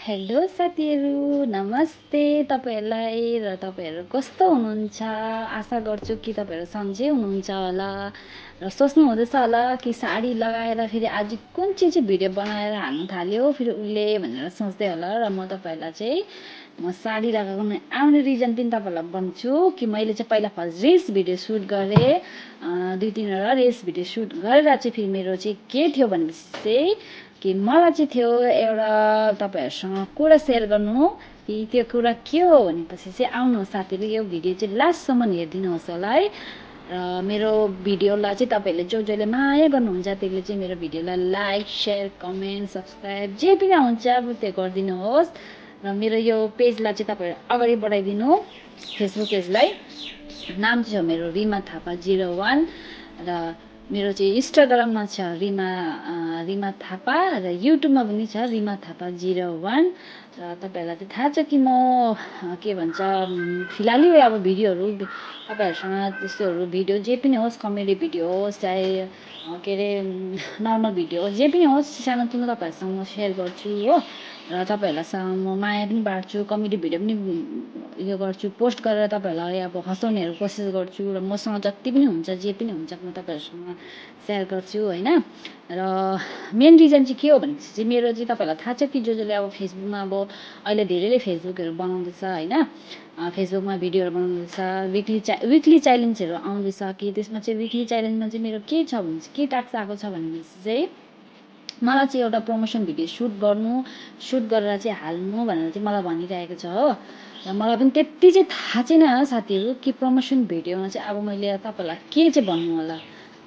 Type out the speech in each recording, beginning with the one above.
Hello साथीहरू, नमस्ते तपाईँहरूलाई र तपाईँहरू कस्तो हुनुहुन्छ? आशा गर्छु कि तपाईँहरू सन्चै हुनुहुन्छ होला र सोच्नुहुँदैछ होला कि साडी लगाएर फेरि आज कुन चाहिँ भिडियो बनाएर हाल्नु थाल्यो फेरि उसले भनेर सोच्दै होला र म तपाईँहरूलाई चाहिँ म साडी लगाएको आउने रिजन पनि तपाईँहरूलाई भन्छु कि मैले चाहिँ पहिला फर्स्ट रिल्स भिडियो सुट गरेँ, 2-3वटा रिल्स भिडियो सुट गरेर चाहिँ फेरि मेरो चाहिँ के थियो भनेपछि चाहिँ कि मलाई चाहिँ थियो एउटा तपाईँहरूसँग कुरा सेयर गर्नु कि त्यो कुरा के हो भनेपछि चाहिँ आउनुहोस् साथीहरू, यो भिडियो चाहिँ लास्टसम्म हेरिदिनुहोस् होला है। र मेरो भिडियोलाई चाहिँ तपाईँहरूले जसले माया गर्नुहुन्छ त्यसले चाहिँ मेरो भिडियोलाई लाइक सेयर कमेन्ट सब्सक्राइब जे पनि आउँछ अब त्यो गरिदिनुहोस् र मेरो यो पेजलाई चाहिँ तपाईँहरू अगाडि बढाइदिनु। फेसबुक पेजलाई नाम चाहिँ हो मेरो रिमा थापा 01 र मेरो चाहिँ इन्स्टाग्राममा छ रिमा थापा र युट्युबमा पनि छ रिमा थापा 01 र तपाईँहरूलाई चाहिँ थाहा छ कि म के भन्छ फिलहालै अब भिडियोहरू तपाईँहरूसँग त्यस्तोहरू भिडियो जे पनि होस्, कमेडी भिडियो होस् चाहे के अरे नर्मल भिडियो होस्, जे पनि होस् सानोतिनो तपाईँहरूसँग म सेयर गर्छु हो। र तपाईँहरूलाई म माया पनि बाँड्छु, कमेडी भिडियो पनि उयो गर्छु, पोस्ट गरेर तपाईँहरूलाई अब हँसाउनेहरू कोसिस गर्छु र मसँग जति पनि हुन्छ जे पनि हुन्छ म तपाईँहरूसँग सेयर गर्छु होइन। र मेन रिजन चाहिँ के हो भनेपछि चाहिँ मेरो चाहिँ तपाईँहरूलाई थाहा छ कि जसले अब फेसबुकमा अब अहिले धेरैले फेसबुकहरू बनाउँदैछ होइन, फेसबुकमा भिडियोहरू बनाउँदैछ, विकली च्यालेन्जहरू आउँदैछ कि त्यसमा चाहिँ विकली च्यालेन्जमा चाहिँ मेरो के छ भने चाहिँ के टास्क आएको छ भनेपछि चाहिँ मलाई चाहिँ एउटा प्रमोसन भिडियो सुट गरेर चाहिँ हाल्नु भनेर चाहिँ मलाई भनिरहेको छ हो। र मलाई पनि त्यति चाहिँ थाहा छैन साथीहरू कि प्रमोसन भिडियोमा चाहिँ अब मैले तपाईँहरूलाई के चाहिँ भन्नु होला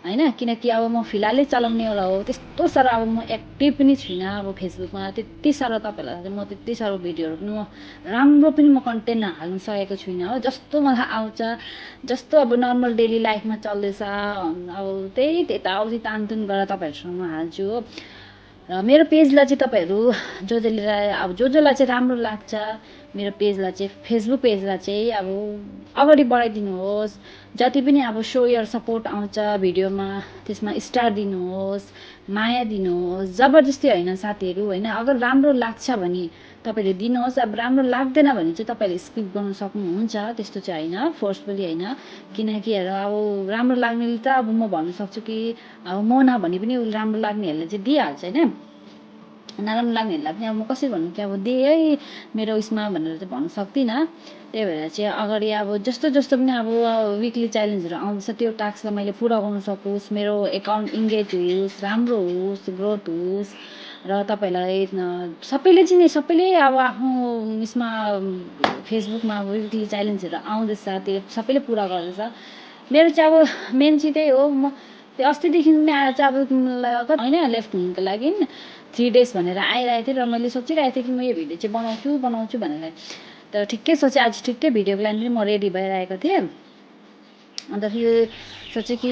होइन, किनकि अब म फिलहालै चलाउनेवाला हो, त्यस्तो साह्रो अब म एक्टिभ पनि छुइनँ अब फेसबुकमा त्यति साह्रो तपाईँहरूलाई चाहिँ म त्यति साह्रो भिडियोहरू पनि म राम्रो पनि म कन्टेन्ट हाल्नु सकेको छुइनँ हो। जस्तो मलाई आउँछ, जस्तो अब नर्मल डेली लाइफमा चल्दैछ अब त्यही त्यताउति तानतुन गरेर तपाईँहरूसँग म हाल्छु हो। र मेरो पेजलाई चाहिँ तपाईँहरू जसलाई चाहिँ राम्रो लाग्छ मेरो पेजलाई चाहिँ फेसबुक पेजलाई चाहिँ अब अगाडि बढाइदिनुहोस्। जति पनि अब सो यर सपोर्ट आउँछ भिडियोमा त्यसमा स्टार दिनुहोस्, माया दिनुहोस्, जबरजस्ती होइन साथीहरू होइन। अगर राम्रो लाग्छ भने तपाईँले दिनुहोस्, अब राम्रो लाग्दैन भने चाहिँ तपाईँले स्किप गर्न सक्नुहुन्छ, त्यस्तो चाहिँ होइन, फोर्सफुली होइन। किनकि अब राम्रो लाग्नेले त अब म भन्न सक्छु कि अब म नभने पनि उसले राम्रो लाग्नेहरूले चाहिँ दिइहाल्छ होइन, नराम्रो लाग्नेहरूलाई पनि अब म कसरी भन्नु कि अब दे है मेरो उयसमा भनेर चाहिँ भन्न सक्दिनँ। त्यही भएर चाहिँ अगाडि अब जस्तो पनि अब विकली च्यालेन्जहरू आउँदैछ त्यो टास्कलाई मैले पुरा गर्न सकोस्, मेरो एकाउन्ट इङ्गेज होस्, राम्रो होस्, ग्रोथ होस् र तपाईँलाई सबैले अब आफ्नो उयसमा फेसबुकमा अब विकली च्यालेन्जहरू आउँदैछ त्यो सबैले पुरा गर्दैछ। मेरो चाहिँ अब मेन चाहिँ त्यही हो, म त्यो अस्तिदेखि पनि आएर चाहिँ अब होइन लेफ्ट हुनुको लागि 3 days भनेर आइरहेको थिएँ र मैले सोचिरहेको थिएँ कि म यो भिडियो चाहिँ बनाउँछु भनेर। तर ठिक्कै सोचेँ आज ठिक्कै भिडियोको लागि पनि म रेडी भइरहेको थिएँ। अन्त फेरि सोचेँ कि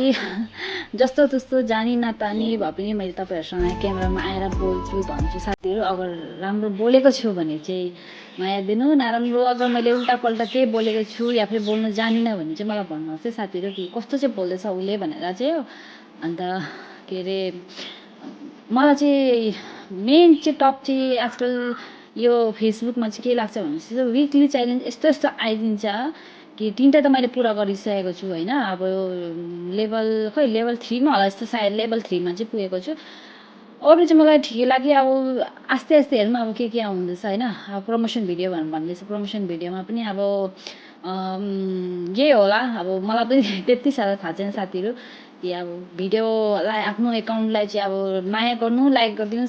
जस्तो त्यस्तो जानी नतानी भए पनि मैले तपाईँहरूसँग क्यामेरामा आएर बोल्छु भन्छु साथीहरू। अगर राम्रो बोलेको छु भने चाहिँ माया दिनु, नराम्रो अगर मैले उल्टापल्टा केही बोलेको छु या फिर बोल्नु जानिनँ भने चाहिँ मलाई भन्नुहोस् है साथीहरू कि कस्तो चाहिँ बोल्दैछ उसले भनेर चाहिँ हो। अन्त के अरे मलाई चाहिँ मेन चाहिँ टप चाहिँ आजकल यो फेसबुकमा चाहिँ के लाग्छ भने चाहिँ विकली च्यालेन्ज यस्तो आइदिन्छ कि 3टा त मैले पुरा गरिसकेको छु होइन। अब लेभल 3मा होला जस्तो, सायद लेभल 3मा चाहिँ पुगेको छु। अरू चाहिँ मलाई ठिकै लाग्यो, अब आस्ते हेर्नु अब के आउँदैछ होइन। अब प्रमोसन भिडियो भन्दैछ, प्रमोसन भिडियोमा पनि अब यही होला, अब मलाई पनि त्यति साह्रो थाहा छैन साथीहरू कि अब भिडियोलाई आफ्नो एकाउन्टलाई चाहिँ अब माया गर्नु, लाइक गरिदिनु,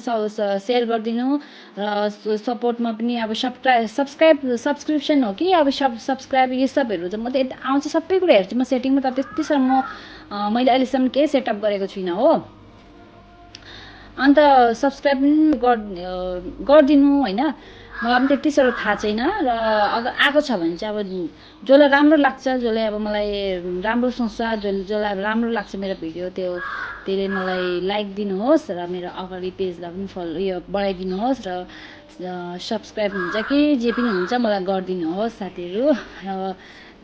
सेयर गरिदिनु र सपोर्टमा पनि अब सब्सक्रिप्सन हो कि अब सब्सक्राइब यो सबहरू चाहिँ म त आउँछ सबै कुरा हेर्छु म सेटिङमा। त त्यति साह्रो मैले अहिलेसम्म केही सेटअप गरेको छुइनँ हो। अन्त सब्सक्राइब पनि गरिदिनु होइन। मलाई पनि त्यति साह्रो थाहा छैन र अगर आएको छ भने चाहिँ अब जसलाई राम्रो लाग्छ, जसले अब मलाई राम्रो सोच्छ, जसलाई अब राम्रो लाग्छ मेरो भिडियो त्यसले मलाई लाइक दिनुहोस् र मेरो अगाडि पेजलाई पनि उयो बढाइदिनुहोस् र सब्सक्राइब हुन्छ कि जे पनि हुन्छ मलाई गरिदिनुहोस् साथीहरू। र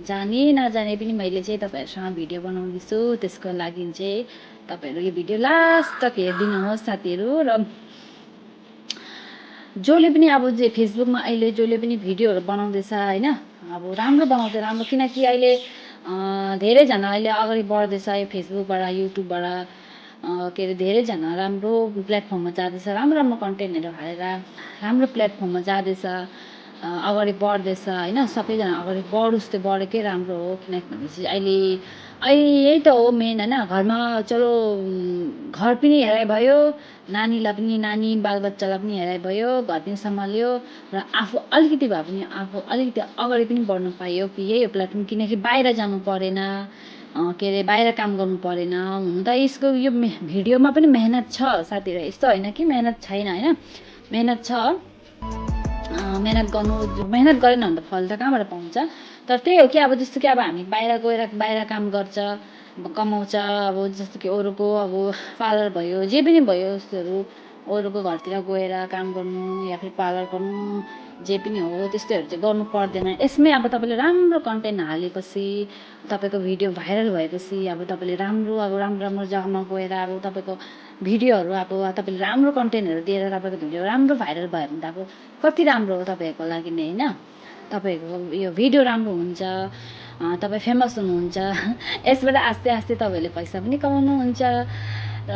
जाने नजाने पनि मैले चाहिँ तपाईँहरूसँग भिडियो बनाउँदैछु, त्यसको लागि चाहिँ तपाईँहरू यो भिडियो लास्ट तक हेरिदिनुहोस् साथीहरू। र जसले पनि अब जे फेसबुकमा अहिले जसले पनि भिडियोहरू बनाउँदैछ होइन, अब राम्रो बनाउँछ राम्रो, किनकि अहिले धेरैजना अहिले अगाडि बढ्दैछ यो फेसबुकबाट युट्युबबाट, के अरे धेरैजना राम्रो प्लेटफर्ममा जाँदैछ, राम्रो राम्रो कन्टेन्टहरू हालेर राम्रो प्लेटफर्ममा जाँदैछ, अगाडि बढ्दैछ होइन। सबैजना अगाडि बढोस्, त्यो बढेकै राम्रो हो, किनकि भनेपछि अहिले अहिले यही त हो मेन होइन। घरमा चलो घर पनि हेराइ भयो, नानीलाई पनि, नानी बालबच्चालाई पनि हेराइ भयो, घर पनि सम्हाल्यो र आफू अलिकति भए पनि आफू अलिकति अगाडि पनि बढ्नु पायो कि यही हो प्लेटफर्म, किनकि बाहिर जानु परेन, के अरे बाहिर काम गर्नु परेन। हुन त यसको यो भिडियोमा पनि मेहनत छ साथीहरू, यस्तो होइन कि मेहनत छैन होइन, मेहनत छ। मेहनत गरेन भने त फल त कहाँबाट पाउँछ। तर त्यही हो कि अब जस्तो कि अब हामी बाहिर गएर बाहिर काम गर्छ, कमाउँछ, अब जस्तो कि अरूको अब पार्लर भयो, जे पनि भयो यस्तोहरू, अरूको घरतिर गएर काम गर्नु या फिर पार्लर गर्नु, जे पनि हो त्यस्तोहरू चाहिँ गर्नु पर्दैन। यसमै अब तपाईँले राम्रो कन्टेन्ट हालेपछि, तपाईँको भिडियो भाइरल भएपछि, अब तपाईँले राम्रो राम्रो जग्गामा गएर अब तपाईँको भिडियोहरू अब तपाईँले राम्रो कन्टेन्टहरू दिएर तपाईँको भिडियो राम्रो भाइरल भयो भने त अब कति राम्रो हो तपाईँहरूको लागि नै होइन। तपाईँहरूको यो भिडियो राम्रो हुन्छ, तपाईँ फेमस हुनुहुन्छ, यसबाट आस्ते आस्ते तपाईँहरूले पैसा पनि कमाउनुहुन्छ। र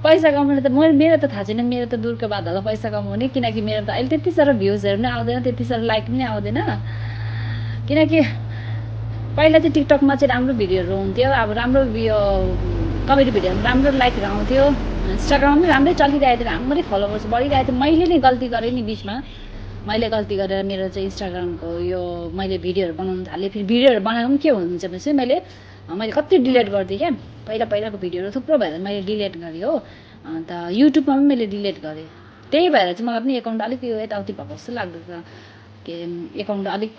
पैसा कमाउनु त मेरो त थाहा छैन, मेरो त दूरको बात होला पैसा कमाउने, किनकि मेरो त अहिले त्यति साह्रो भ्युजहरू पनि आउँदैन, त्यति साह्रो लाइक पनि आउँदैन। किनकि पहिला चाहिँ टिकटकमा चाहिँ राम्रो भिडियोहरू हुन्थ्यो, अब राम्रो यो कमेडी भिडियोहरू राम्रो लाइकहरू आउँथ्यो, इन्स्टाग्राममा पनि राम्रै चलिरहेको थियो, राम्रै फलोवर्स बढिरहेको थियो। मैले नै गल्ती गरेँ नि बिचमा, मैले गल्ती गरेर मेरो चाहिँ इन्स्टाग्रामको यो मैले भिडियोहरू बनाउनु थालेँ। फेरि भिडियोहरू बनाएको पनि के हुन्छ भने मैले कति डिलिट गरिदिएँ क्या, पहिलाको भिडियोहरू थुप्रो भएर मैले डिलिट गरेँ हो। अन्त युट्युबमा पनि मैले डिलिट गरेँ, त्यही भएर चाहिँ मलाई पनि एकाउन्ट अलिक यो यताउति भएको जस्तो लाग्दैछ, के एकाउन्ट अलिक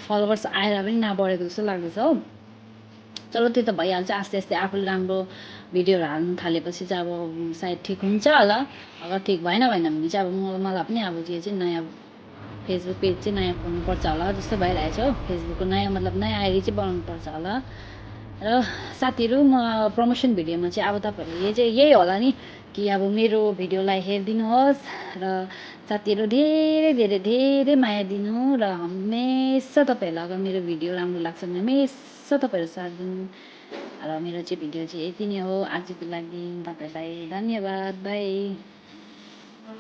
फलोवर्स आएर पनि नबढेको जस्तो लाग्दैछ हो। चलो त्यो त भइहाल्छ, आस्ते आस्ते आफूले राम्रो भिडियोहरू हाल्नु थालेपछि चाहिँ अब सायद ठिक हुन्छ होला। अगर ठिक भएन भने चाहिँ अब मलाई पनि अब यो चाहिँ नयाँ फेसबुक पेज चाहिँ नयाँ खोल्नुपर्छ होला जस्तो भइरहेछ हो। फेसबुकको नयाँ मतलब नयाँ आइडी चाहिँ बनाउनुपर्छ होला। र साथीहरू म प्रमोसन भिडियोमा चाहिँ अब तपाईँहरूले चाहिँ यही होला नि कि अब मेरो भिडियोलाई हेरिदिनुहोस् र साथीहरू धेरै धेरै धेरै माया दिनु र हमेसा तपाईँहरूलाई अगर मेरो भिडियो राम्रो लाग्छ भने हमेसा तपाईँहरू साथ दिनु। र मेरो चाहिँ भिडियो चाहिँ यति नै हो आजको लागि। तपाईँलाई धन्यवाद, बाई।